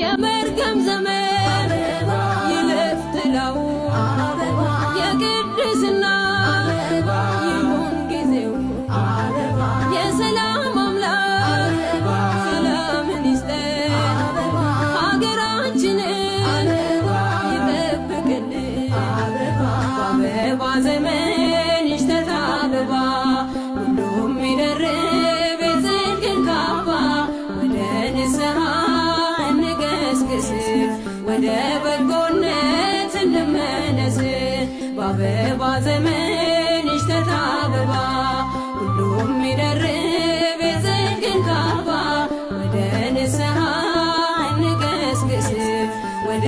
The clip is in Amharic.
የመርገም ዘመን ይለፍ ጥላው፣ የቅድስና ይሁን ጊዜው፣ የሰላም አምላክ ሰላምን ይስጠን፣ ሀገራችንን ይጠብቅልን። በአበባ ዘመን ይሽተት አበባ፣ ሁሉም ይደርብ የጽድቅን ካባ። ወደ ንስሐ እንገስግስ፣ ወደ በጎነት እንመለስ። በአበባ ዘመን ይሽተት አበባ፣ ሁሉም ይደርብ የጽድቅን ካባ። ወደ ንስሐ እንገስግስ፣ ወደ